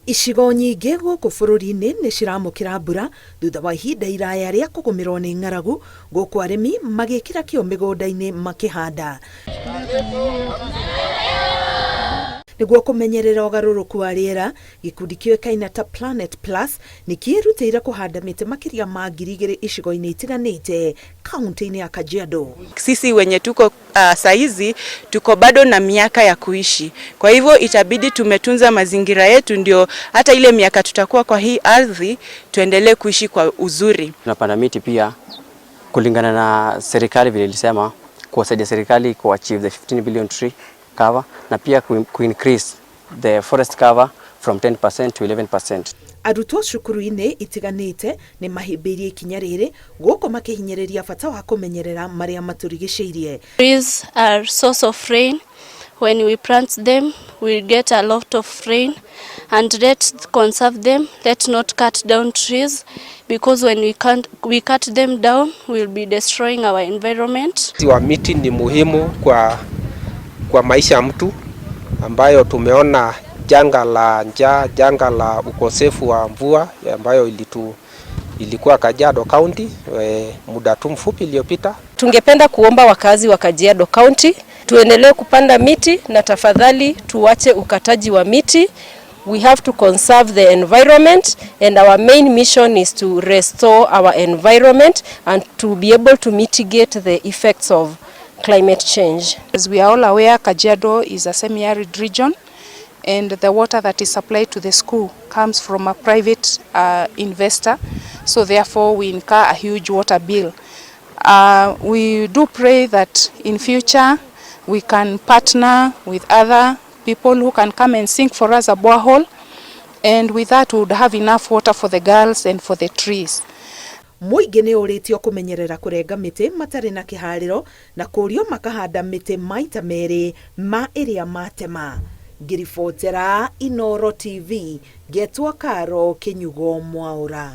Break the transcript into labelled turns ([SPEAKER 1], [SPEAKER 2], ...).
[SPEAKER 1] Icigo nyingĩ gũkũ bũrũri-inĩ nĩ ciramũkĩra mbura thutha wa ihinda iraya rĩa kũgũmĩrwo nĩ ng'aragu, gũkũ arĩmi magĩkĩra kĩo mĩgũnda-inĩ makĩhanda. Nĩguo kũmenyerera ũgarũrũku wa rĩera, gĩkundi kĩoĩkaine ta Planet Plus nĩ kĩĩrutĩire kũhanda mĩtĩ makĩria ma 2000 icigo-inĩ itiganĩte kaunti-inĩ ya Kajiado.
[SPEAKER 2] Sisi wenye tuko saizi tuko bado na miaka ya kuishi, kwa hivyo itabidi tumetunza mazingira yetu, ndio hata ile miaka tutakuwa kwa hii ardhi tuendelee kuishi kwa uzuri.
[SPEAKER 3] Tunapanda miti pia kulingana na serikali vile ilisema kuwasaidia serikali ku achieve the 15 billion tree cover na pia ku increase the forest cover from 10% to 11%.
[SPEAKER 1] Arutwo cukuru-inĩ itiganĩte nĩ mahĩmbĩirie ikinya rĩrĩ gũkũ makĩhinyĩrĩria bata wa kũmenyerera marĩa matũrigicĩirie.
[SPEAKER 4] Trees are source of rain. When we plant them, we get a lot of rain, and let's conserve them. Let's not cut down trees, because when we can't, we cut them down, we'll be destroying our environment.
[SPEAKER 5] Wa miti ni muhimu kwa maisha ya mtu, ambayo tumeona janga la njaa, janga la ukosefu wa mvua ambayo ilikuwa Kajiado County muda tu mfupi iliyopita.
[SPEAKER 6] Tungependa kuomba wakazi wa Kajiado County tuendelee kupanda miti na tafadhali tuache ukataji wa miti. We have to conserve the environment, and our main mission is to restore our environment and to be able to mitigate the effects of climate change.
[SPEAKER 7] As we are all aware, Kajiado is a semi-arid region, and the water that is supplied to the school comes from a private investor, so therefore we incur a huge water bill. We do pray that in future we can partner with other people who can come and sink for us a borehole, and with that we would have enough water for the girls and for the trees.
[SPEAKER 1] Mũingĩ nĩ ũrĩtio kũmenyerera kũrenga mĩtĩ matarĩ na kĩharĩro na kũrio makahanda mĩtĩ maita merĩ ma ĩrĩa matema. Ngĩribotera Inooro TV, ngetwo Karo Kĩnyugo Mwaũra.